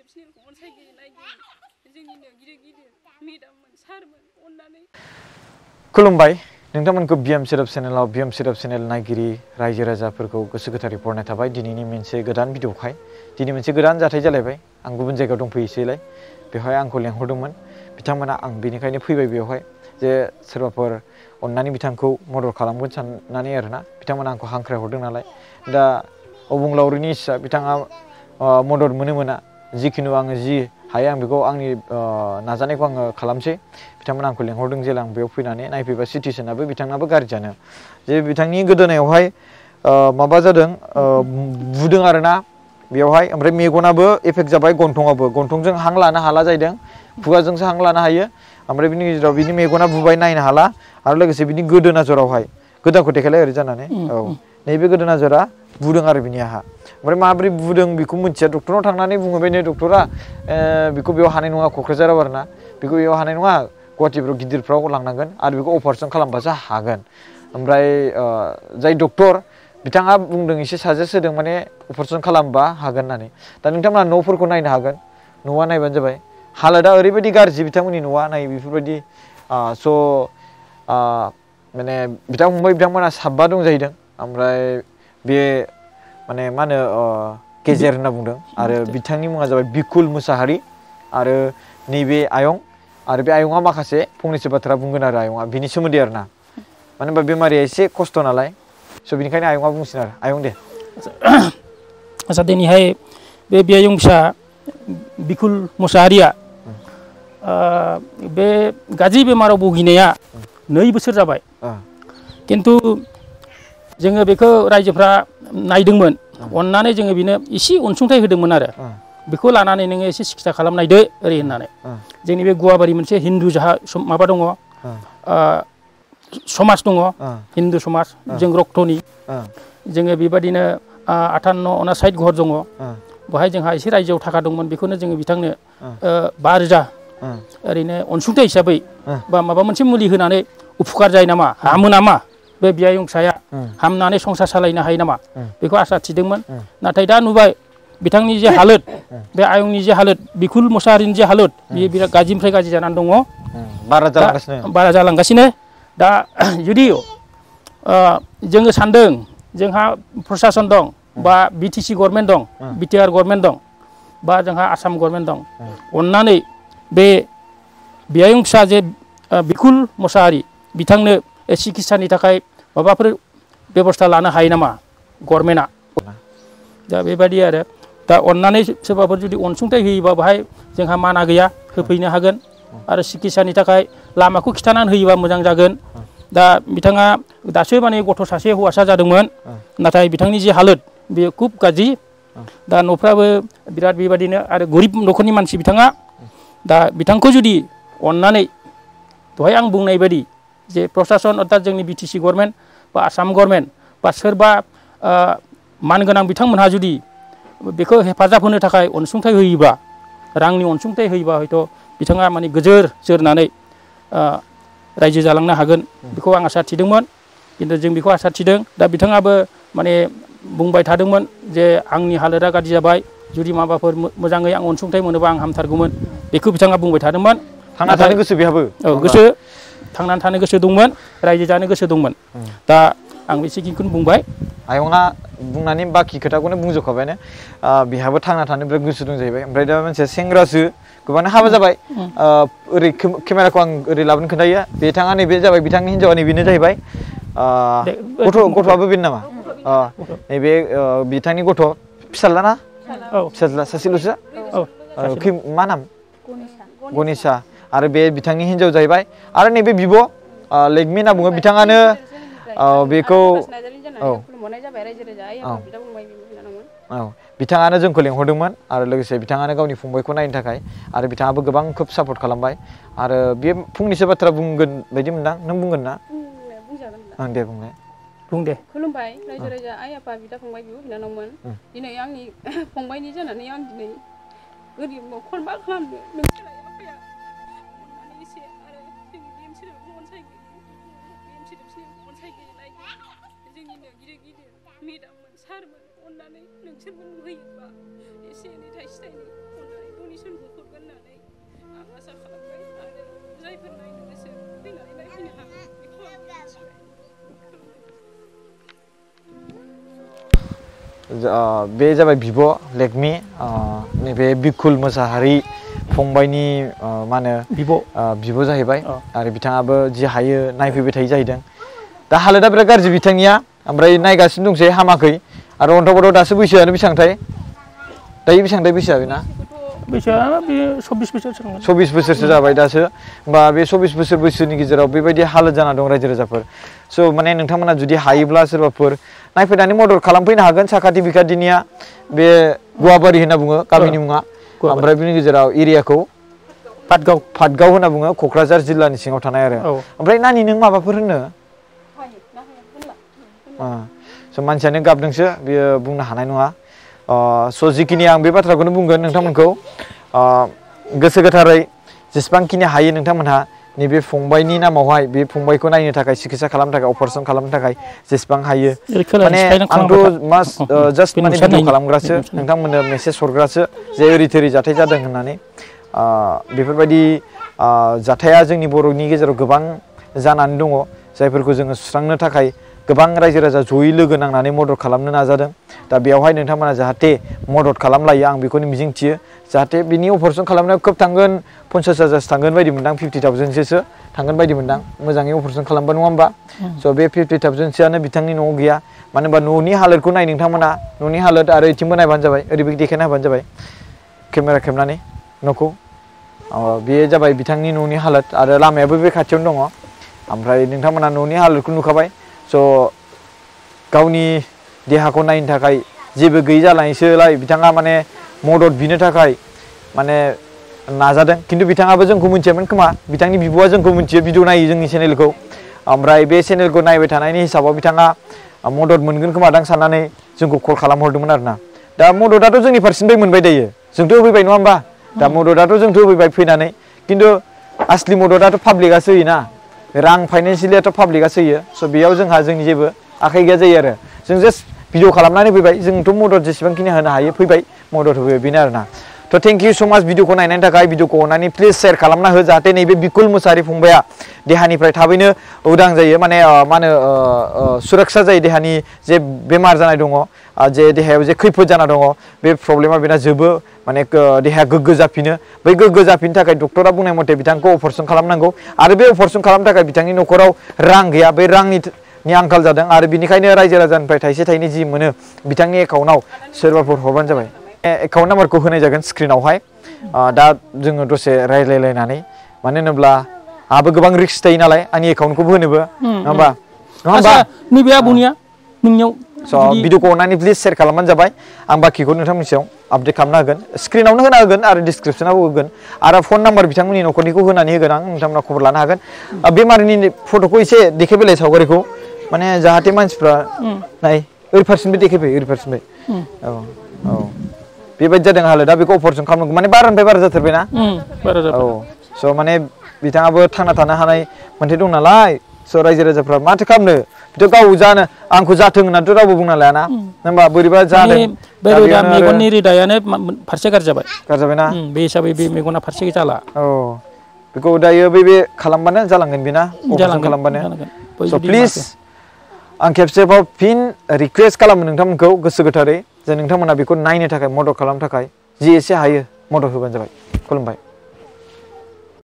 चेनेलखौ अनसायगिरि नायगिरि जोंनिनो गिदिर गिदिर मेडाममोन सारमोन अननानै खुलुमबाय नोंथांमोनखौ बिएम सोदोब चेनेलाव बिएम सोदोब चेनेल नायगिरि रायजो राजाफोरखौ गोसो गोथारै बरायनाय थाबाय दिनैनि मोनसे गोदान भिडिअखाय दिनै मोनसे गोदान जाथाय जालायबाय आं गुबुन जायगायाव दंफैयोसैलाय बेवहाय आंखौ लेंहरदोंमोन बिथांमोना आं बेनिखायनो फैबाय बेवहाय जे सोरबाफोर अननानै बिथांखौ मदद खालामगोन साननानै आरोना बिथांमोना आंखौ हांख्राय हरदों नालाय दा अबुंलावरिनि इस्सा बिथाङा मदद मोना जिखुनु आङो जि हायो आं बेखौ आंनि नाजानायखौ आङो खालामसै बिथांमोना आंखौ लेंहरदों जेला आं बेयाव फैनानै नायफैबा सिटुएसनाबो बिथांनाबो गाज्रि जानो जे बिथांनि गोदोनायावहाय माबा जादों बुदों आरोना बेवहाय ओमफ्राय मेगनाबो एफेक्ट जाबाय गन्थंजों हां लानो हाला जाहैदों खुगाजोंसो हां लानो हायो ओमफ्राय बिनि गेजेराव बिनि मेगना बुबाय नायनो हाला आरो लोगोसे बिनि गोदोना जरावहाय गोदानखौ देखायलाय ओरै जानानै औ नैबे गोदोना जरा बुदों आरो बिनिहा ओमफ्राय माबोरै बुदों बेखौ मिथिया डक्टरनाव थांनानै बुङो बेनो डक्टरा बेखौ बेयाव हानाय नङा क'क्राझाराव आरोना बेखौ बेयाव हानाय नङा गुवाहाटिफ्राव गिदिरफ्राव लांनांगोन आरो बेखौ अपारेसन खालामबासो हागोन ओमफ्राय जाय डक्टर बिथाङा बुंदों एसे साजेस्ट होदों माने अपारेसन खालामबा हागोन होननानै दा नोंथांमोना न'फोरखौ नायनो हागोन न'आ नायबानो जाबाय हालोदा ओरैबायदि गाज्रि बिथांमोननि न'आ नाय बेफोरबायदि स' माने बिदा फंबाय बिथांमोना साबा दं जाहैदों ओमफ्राय बे माने मा होनो गेजेर होनना बुंदों आरो बिथांनि मुङा जाबाय बिकुल मुसाहारि आरो नैबे आयं आरो बे आयंआ माखासे फंनैसो बाथ्रा बुंगोन आरो आयंआ बिनि सोमोन्दै आरोना मानो होनबा बेमारिया एसे खस्थ' नालाय स' बिनिखायनो आयंआ बुंसिन आरो आयं दे आच्चा दिनैहाय बे बियायं फिसा बिकुल मुसाहारिया बे गाज्रि बेमाराव भुगिनाया 2 बोसोर जाबाय किन्तु जोङो बेखौ रायजोफ्रा नायदोंमोन अननानै जोङो बिनो एसे अनसुंथाइ होदोंमोन आरो बेखौ लानानै नोङो एसे सिकित्सा खालामनायदो ओरै होननानै जोंनि बे गुवाबारि मोनसे हिन्दु माबा दङ समाज दङ हिन्दु समाज जों रक्तनि जोङो बेबायदिनो 58 अनासाइड घर दङ बेवहाय जोंहा एसे रायजोआव थाखा दंमोन बेखौनो जोङो बिथांनो 5,000 ओरैनो अनसुंथाइ हिसाबै बा माबा मोनसे मुलि होनानै उपकार जायो नामा हामो नामा बे बियायं फिसाया हामनानै संसार सालायनो हायो नामा बेखौ आसा थिदोंमोन नाथाय दा नुबाय बिथांनि जे हालोद बे आयंनि जे हालोद बिकुल मुसाहारिनि जे हालोद बियो बिराद गाज्रिनिफ्राय गाज्रि जानानै दङ बारा जालांगासिनो दा जुदि जोङो सान्दों जोंहा प्रसासन दं बा बिटिसि गभर्नमेन्ट दं बिटिआर गभर्नमेन्ट दं बा जोंहा आसाम गभर्नमेन्ट दं अननानै बे बियायं फिसा जे बिकुल मुसाहारि बिथांनो सिकित्सानि थाखाय माबाफोर बेबस्था लानो हायो नामा गभर्नमेन्टआ दा बेबायदि आरो दा अननानै सोरबाफोर जुदि अनसुंथाइ होयोबा बाहाय जोंहा माना गैया होफैनो हागोन आरो सिकित्सानि थाखाय लामाखौ खिथानानै होयोबा मोजां जागोन दा बिथाङा दासो माने गथ' सासे हौवासा जादोंमोन नाथाय बिथांनि जे हालोद बेयो खुब गाज्रि दा न'फ्राबो बिराद बेबायदिनो आरो गरिब न'खरनि मानसि बिथाङा दा बिथांखौ जुदि अननानै दहाय आं बुंनाय बायदि जे प्रसासन अर्थात जोंनि बिटिसि गभर्नमेन्ट बा आसाम गभर्नमेन्ट बा सोरबा मानगोनां बिथांमोनहा जुदि बेखौ हेफाजाब होनो थाखाय अनसुंथाइ होयोबा रांनि अनसुंथाइ होयोबा हयथ' बिथाङा माने गोजोर जोरनानै रायजो जालांनो हागोन बेखौ आं आसा थिदोंमोन किन्तु जों बेखौ आसा थिदों दा बिथाङाबो माने बुंबाय थादोंमोन जे आंनि हालोदा गाज्रि जाबाय जुदि माबाफोर मोजाङै आं अनसुंथाइ मोनोबा आं हामथारगौमोन बेखौ बिथाङा बुंबाय थादोंमोन थांना थानो गोसो बेहाबो गोसो थांनानै थानो गोसो दंमोन रायजो जानो गोसो दंमोन दा आं बेखिनिखौनो बुंबाय आयंआ बुंनानै बाखि खोथाखौनो बुंजोबखाबायानो बिहाबो थांना थानो बिराद गोसो दं जाहैबाय ओमफ्राय दा मोनसे सेंग्रासो गोबां हाबा जाबाय ओरै केमेराखौ आं ओरै लाबोनो खोन्थायो बिथाङा नैबे जाबाय बिथांनि हिन्जावा नैबेनो जाहैबाय गथ'आबो बेनो नामा नैबे बिथांनि गथ' फिसाज्ला ना फिसाज्ला सासेल'सो मा नाम गनेशा आरो बे बिथांनि हिन्जाव जाहैबाय आरो नैबे बिब' लेगमि होनना बुङो बिथाङानो बेखौ बिथाङानो जोंखौ लेंहरदोंमोन आरो लोगोसे बिथाङानो गावनि फंबायखौ नायनो थाखाय आरो बिथाङाबो गोबां खोब सापर्ट खालामबाय आरो बे फंनैसो बाथ्रा बुंगोन बायदि मोनदां नों बुंगोन ना बुंजागोन दे बुंनाय बुं दे खुलुमबाय रायजो राजा आइ आफा बिदा फंबाय बिब' बिनानावमोन दिनै आंनि फंबायनि जानानै आं दिनै गोरिब न'खर मा खालामनो नोंसोर आइ आफाया अननानै एसे आरो जोंनि बिएम सोदोबखौ अनसायगिरि जोंनिनो गिदिर गिदिर मेडाममोन सारमोन अननानै नोंसोरबो होयोबा एसे एनै थाइसे थाइनै अननानै बे जाबाय बिब' लेकमि नैबे बिकुल मोसाहारि फंबायनि मा होनो बिब' जाहैबाय आरो बिथाङाबो जि हायो नायफैबाय थायो जाहैदों दा हालोदा बिराद गाज्रि बिथांनिया ओमफ्राय नायगासिनो दंसै हामाखै आरो अन्थावबादाव दासो बैसोआनो बेसेबांथाय दायो बेसेबांथाय बैसोआ बेना बैसोआ बे 24 बोसोरसो 24 बोसोरसो जाबाय दासो होमबा बे 24 बोसोर बैसोनि गेजेराव बेबायदि हालोद जाना दं रायजो राजाफोर स' माने नोंथांमोना जुदि हायोब्ला सोरबाफोर नायफैनानै मदद खालामफैनो हागोन साखाथि बिखाथिनिया बे गुवाबारि होनना बुङो गामिनि मुङा ओमफ्राय बेनि गेजेराव एरियाखौ पाटगाव होनना बुङो क'क्राझार जिल्लानि सिङाव थानाय आरो ओमफ्राय नानि नों माबाफोर होनो स' मानसियानो गाबदोंसो बियो बुंनो हानाय नङा स' जिखिनि आं बे बाथ्राखौनो बुंगोन नोंथांमोनखौ गोसो गोथारै जेसेबांखिनि हायो नोंथांमोनहा नैबे फंबायनि नामावहाय बे फंबायखौ नायनो थाखाय सिकित्सा खालामनो थाखाय अपारेसन खालामनो थाखाय जेसेबां हायो माने आंथ' जास्ट माने भिडिअ खालामग्रासो नोंथांमोननो मेसेज हरग्रासो जे ओरै थोरै जाथाय जादों होननानै बेफोरबायदि जाथाया जोंनि बर'नि गेजेराव गोबां जानानै दङ जायफोरखौ जोङो सुस्रांनो थाखाय गोबां रायजो राजा जयै लोगो नांनानै मदद खालामनो नाजादों दा बेयावहाय नोंथांमोना जाहाथे मदद खालामलायो आं बेखौनो मिजिंथियो जाहाथे बिनि अपारेसन खालामनायाव खोब थांगोन 50,000 थांगोन बायदि मोनदां 50,000सो थांगोन बायदि मोनदां मोजाङै अपारेसन खालामबा नङा होमबा स' बे 50,000सोआनो बिथांनि न'आव गैया मानो होनबा न'नि हालोदखौ नाय नोंथांमोना न'नि हालोद आरो इथिंबो नायबानो जाबाय ओरैबायदि देखायना होबानो जाबाय केमेरा खेबनानै न'खौ बेयो जाबाय बिथांनि न'नि हालोद आरो लामायाबो बे खाथियावनो दङ ओमफ्राय नोंथांमोना न'नि हालोदखौ नुखाबाय स' गावनि देहाखौ नायनो थाखाय जेबो गैयै जालायसोलाय बिथाङा माने मदद बिनो थाखाय माने नाजादों खिन्थु बिथाङाबो जोंखौ मिथियामोन खोमा बिथांनि बिब'आ जोंखौ मिथियो भिडिअ नायो जोंनि चेनेलखौ ओमफ्राय बे चेनेलखौ नायबाय थानायनि हिसाबाव बिथाङा मदद मोनगोन खोमा दां साननानै जोंखौ कल खालामहरदोंमोन आरोना दा मददाथ' जोंनि फारसेनिफ्राय मोनबाय दायो जोंथ' होफैबाय नङा होमबा दा मददाथ' जोंथ' होफैबाय फैनानै खिन्थु आसलि मददाथ' पाब्लिकआसो होयोना रां फाइनान्सियेलियाथ' पाब्लिकआसो होयो स' बेयाव जोंहा जोंनि जेबो आखाइ गैया जायो आरो जों जास्ट भिडिअ खालामनानै फैबाय जोंथ' मदद जेसेबांखिनि होनो हायो फैबाय मदद होबाय बेनो आरोना थ' थेंक इउ स' माच भिडिअखौ नायनायनि थाखाय भिडिअखौ अननानै प्लिज शेयार खालामना हो जाहाथे नैबे बिकुल मोसाहारि फंबाया देहानिफ्राय थाबैनो उदां जायो माने मा होनो सुरक्षा जायो देहानि जे बेमार जानाय दङ जे देहायाव जे खैफोद जाना दङ बे प्रब्लेमा बेना जोबो माने देहाया गोग्गो जाफिनो बै गोग्गो जाफिननो थाखाय डक्टरा बुंनाय मथे बिथांखौ अपारेसन खालामनांगौ आरो बे अपारेसन खालामनो थाखाय बिथांनि न'खराव रां गैया बे रांनि आंखाल जादों आरो बिनिखायनो रायजो राजानिफ्राय थाइसे थाइनै जि मोनो बिथांनि एकाउन्टआव सोरबाफोर हरबानो जाबाय एकाउन्ट नाम्बारखौ होनाय जागोन स्क्रिनावहाय दा जोङो दसे रायज्लायलायनानै मानो होनोब्ला आहाबो गोबां रिक्स थायो नालाय आंनि एकाउन्टखौबो होनोबो नङा होमबा नैबे आब'निया नोंनियाव भिडिअखौ अननानै प्लिज शेयार खालामबानो जाबाय आं बाखिखौ नोंथांमोननि सायाव आपडेट खालामना होगोन स्क्रिनावनो होना होगोन आरो डिसक्रिपसनाव होगोन आरो फन नाम्बार बिथांमोननि न'खरनिखौ होनानै होगोन आं नोंथांमोना खबर लानो हागोन बेमारिनि फट'खौ एसे देखायबोलाय सावगारिखौ माने जाहाथे मानसिफ्रा नाय ओरै फारसेनिफ्राय देखायफै ओरै फारसेनिफ्राय औ बेबायदि जादों हालोदा बेखौ अपारेसन खालामनांगौ माने बारानिफ्राय बारा जाथारबायना औ स' माने बिथाङाबो थांना थानो हानाय मोन्थाय दं नालाय स' रायजो राजाफ्रा माथो खालामनो बिथ' गाव जानो आंखौ जाथों होननानैथ' रावबो बुंना लायाना होनबा बोरैबा जादों मेगननि रोदायानो फारसे गाज्रि जाबायना बे हिसाबै बे मेगना फारसे जाला औ बेखौ दायो बे खालामबानो जालांगोन बेना अपारेसन खालामबानो स' प्लिज आं खेबसेबाव फिन रिक्वेस्ट खालामो नोंथांमोनखौ गोसो गोथारै जे नोंथांमोना बेखौ नायनो थाखाय मदद खालामनो थाखाय जि एसे हायो मदद होबानो जाबाय खुलुमबाय।